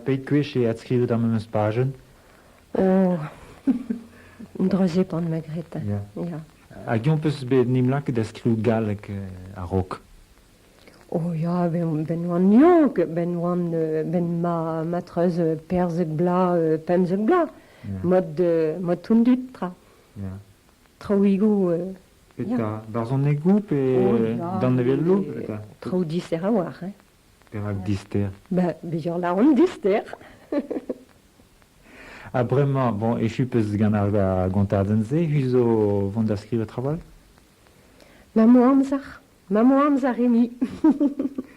Pet gwech eo adskrivet ar memes pajenn? Oh, un dra-se pan ma graet. Ya. Ya. Hag eñ 'peus bet 'n em lakaet da skriv galleg a-raok? Oh ya, ben, ben oan yaouank, ben oan, ben ma, ma treuz perzek bloaz, 15 bloaz. Ya. Mod, mod tout dud, tra. Ya. Traoùigoù Petra, barzhonegoù pe Oh ya, danevelloù petra? Traoù dister a-walc'h, hein. Perak dister? Ba, bezañ lâran dister. Ha bremañ, bon, echu 'peus gant ar gontadenn-se, c'hwi zo vont da skrivañ traoù all? Ma 'mo amzer, ma 'mo amzer emi.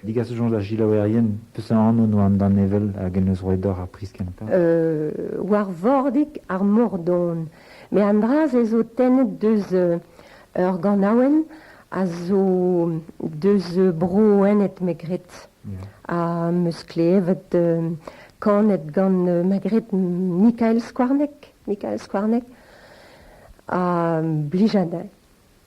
Degas soñj da selaouerien peseurt anv 'noa an danevell hag en deus roet deoc'h ar priz kentañ? War vordig ar mor don. Met an dra-se zo tennet deus ur ganaouenn a zo deus Bro-Wened me 'gred. Ha 'm eus klevet kanet gant ma gred Mikael Skouarneg, Mikael Skouarneg, ha blij a dezhañ,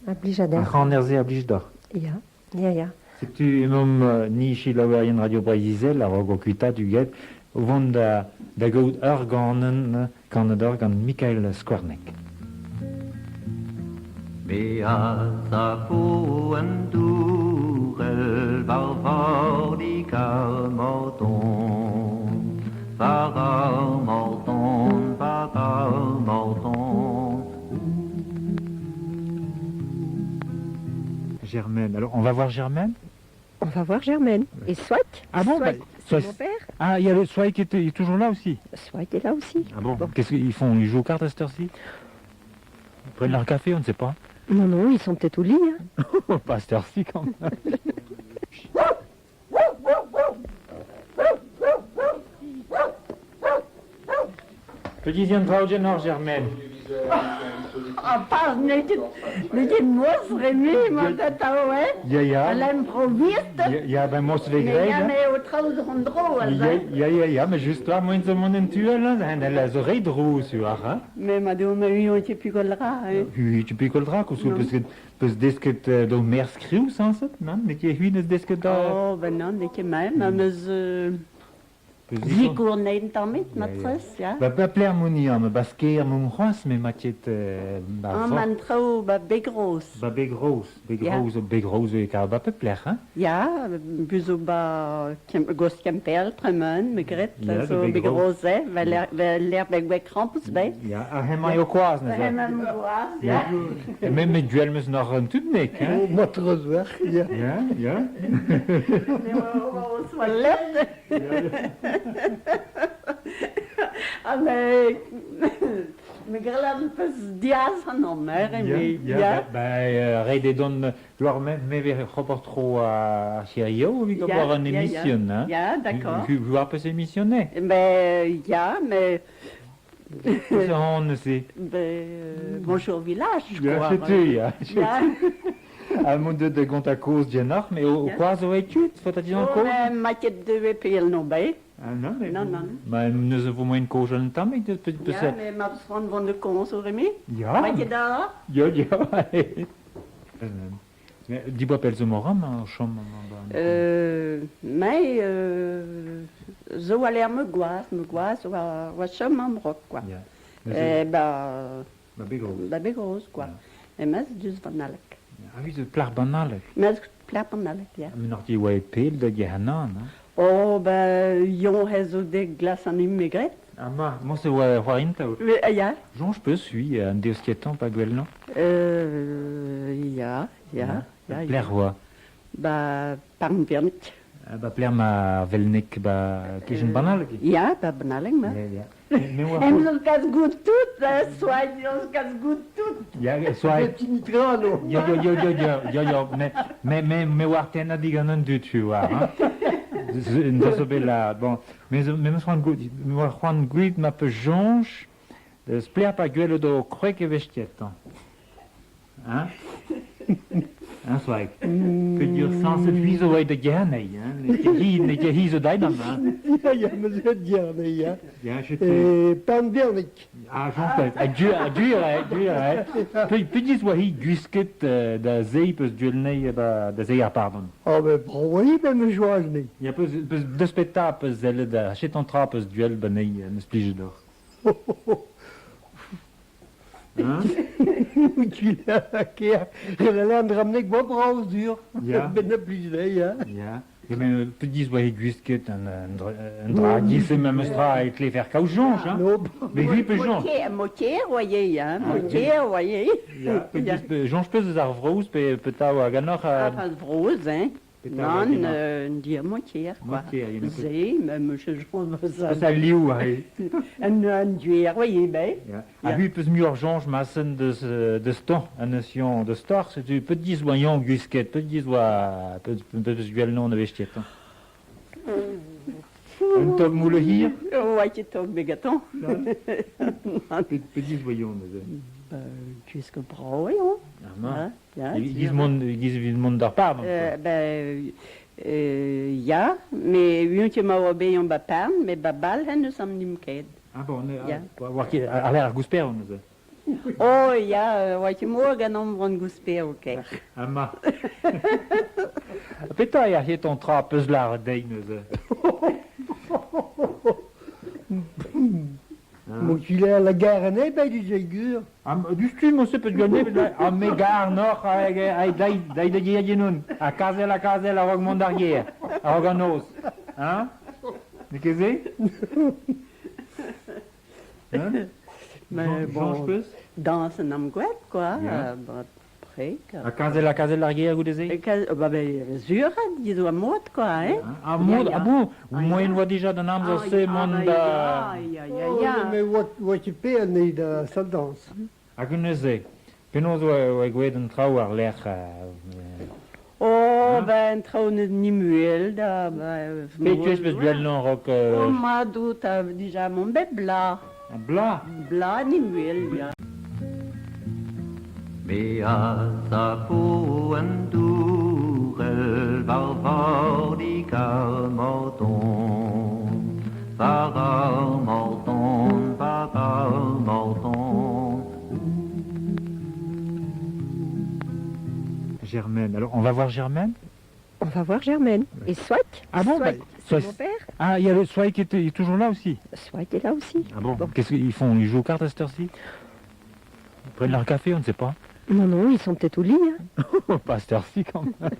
ha blij a dezhañ. Ar c'haner-se a blij deoc'h? Ya, ya, ya. Setu emaomp ni selaouerien Radio Breizh-Izel a-raok ho kuitaat Huguette o vont da, da gaout ur ganenn kanet ur gant Mikael Skouarneg. Me a savo en dourell war vordig ar mor-don, war ar mor-don, war ar mor-don. Germaine. Alors, on va voir Germaine? On va voir Germaine. Et Soig. Ah bon, Soig, bah, c'est Soig- mon père. Ah, il y a le Soig qui est toujours là aussi. Soig est là aussi. Ah bon, Qu'est-ce qu'ils font? Ils jouent aux cartes à cette heure-ci? Ils prennent leur café, on ne sait pas. Non, non, ils sont peut-être au lit. Hein. Pas à cette heure-ci quand même. Petit an traoù genoc'h, Germaine. Ah, pas, n'eo ket, n'eo ket mos, Remi, emañ atav, hein? Ya, ya. À l'improviste. Ya, ya, ben mos vez Mais graet. ya, hein. mais o traoù an dro, Ya, aze. ya, ya, ya, mais just war moen zo mont en tu all, hein, elle a zo reit rouz, war, hein. Mais ma deo ma uion ket pikol dra, hein. Hui, tu pikol dra, koulskoude, Non. peus ket peus desket d'ho merc'h skriv, sañset, nann? N'eo ket c'hwi 'neus desket da... Oh, ben non, n'eo ket ma, ma 'meus Zikour nein tammig, matrez, ya. Ba ba plec'h mont amañ, ba Skaer 'maomp c'hoazh, met ma ket ba Amañ an traoù ba Begroz. Ba Begroz, Begroz, Begroz eo kav ba pep lec'h, hein? Ya, bu zo ba gost Kemperl, Tremen, me gred, zo Begroz, eh, lec'h beg krampouezh bet. Ya, ha hemañ eo koazh neuze. Hemañ eo koazh, ya. Me me gwell 'meus n'oc'h un tudnek, hein? Matrez vec'h, ya. Ya, ya. Oa let. Ha me, me grellan peus diaz ac'hanomp, hein, Remi? Ya, ya, ba, ret eo dont Loar, me, me vez ober tro ar hirio evit ober un émission, hein? Ya, d'accord. Vous ar peus émissionné? Ben, ya, mais... Peus an neuze? Ben, bonjour village, je Ya, crois. setu, ya. Ya. Ha mont deut da gontañ kozh dianoc'h, mais o kwa zo etud, faot a dit Oh, kozh? mais ma ket deue pell no bet. Ah non, mais... Non, non. Ma neuze vo moaien kozh un tammig, peus... Ya, mais ma c'hoant vont de komz, Rémi? Ya. Ma ket da? Ya, ya. Diboa pell zo moran o chom amañ Mais zo a l'air me gwaz, me gwaz oa, oa chom am rok, quoi. Ya. Eh ba... Ba Begroz. Ba Begroz, quoi. E mez diouzh Bannalek. Ah oui, plac'h Bannalek. Mez plac'h Bannalek, ya. Mais n'oc'h ket oa pell da Gehanan, hein? Oh, ben, yon he zo dek glas an im graet. Ah ma, moi c'est oa c'hoarin taol. Ya. Soñj peus, oui, an deus ketañ pa gwell Ya, ya, ya. Plec'h oa? Ba Parnvernik. Ba plec'h ma Velnek ba kichen Bannalek? Ya, ba Bannalek, ma. Ya, ya. Em zo kas goût tout, soigne, on kas goût tout. Ya, soigne. Ya, ya, ya, ya, ya, ya, ya, mais, mais, mais, me oar tennañ digant an dud, tu vois, hein. Da zo bet la, bon, mais me meus c'hoant goût, me oa c'hoant goût ma peus soñj, spler pa gwelet o kwreg e vez ket, hein. Hein? Hein, Soaig? Peogwir sañset c'hwi zo aet da Gerne, hein? N'eo ket hi, n'eo ket hi zo daet amañ. Hein? Ya, ya, ma zo aet Gerne, ya. Ya, setu. E Penvernig. Ah, Jean-Paul, ha gwir, ha gwir eo, gwir eo. Peogwir oa hi gwisket da zeiz peus duelnei ba da zeiz ar pardon. Ah ben, bravo hi, ben me joaz-me. Ya, peus, peus deus petra peus sellet da chetan tra peus duel ba nei neus plijet deoc'h. Hein? Kêr, an dramnek boa brav sur. Ya. Ben a blij dezhi, ya. Ya. Ja, met peogwir oa he gwisket un dra giz-se memes tra e tlefer kaout soñj, hein? No. Mais lui pe soñj. Motier, voyez, hein, motier, voyez. Ya, peogwir soñj peus eus ar vrouz pe petra oa ganeoc'h? Ar vrouz, hein. Petra oa Nann, ganeoc'h? un dir motier, quoi. Motier, il y en a Se, même je soñj Peus al liv aze. Un duer, voyez, ben. Ya. Ha hu peus muioc'h soñj masen deus deus tañ, an notion deus torr, setu peogwir oa eñ gwisket, peogwir oa peus gwell non a wech ket. Un tog moule hir? Oa ket tog bet gantañ. Peogwir oa eñ neuze? Gwisket brav eo. Ah, ma. Ya, Giz mont, giz evit mont d'ar pardon. Ben, ya, mais unan ket ma oa bet eñ ba Parn, met ba Bal hen eus am nim ket. Ah bon, Ya. war ket ar ar gousperoù neuze. Oh ya, oa ket mor ganeomp an gousperoù ker. Ah ma. Petra eo ar c'hetañ tra peus lâret dezhi neuze? Mo filer la gare ne bet dije gur. Ah, diouzhtu mosse peus gwell ha me gar noc'h hag dai dai da gêr genon. Ha kazel ha kazel a-raok mont d'ar gêr, a-raok an noz. Hein? N'eo ket se? Hein? Mais bon, Soñj peus? dañs an amgwed, quoi. Ya. Ba preg. Ha kazel ha kazel ar gêr goude-se? Bah, ben, sur, dizo a mod, quoi, hein? Ah, mod, Ya, ya. ah bon, Ah, moyen ya. oa dija d'an amzer-se Ah, mont bah, da... Ya, ya, ya, Oh, ya. mais oa oa ket pe anezhi da sal-dañs. Hag neuze, penaos oa oa gwelet an traoù war-lerc'h Oh, Hein? ben, traoù nimuel da... Ben, Pet gwech peus gwell raok... Oh, ma dout, dija mont bet bla. Bla? Bla nimuel, ya. Me a savo en dourel war vordig ar mordon, war ar mordon, war ar mordon. Germaine. Alors, on va voir Germaine? On va voir Germaine. Et Soaik. Ah bon, Soaik, bah, c'est Soaik- mon père. Ah, il y a le Soaik qui est toujours là aussi. Soaik est là aussi. Ah bon, Bon. Qu'est-ce qu'ils font? Ils jouent aux cartes à cette heure-ci? Ils prennent leur café, on ne sait pas. Non, non, ils sont peut-être au lit. Hein. Pas à cette heure-ci quand même.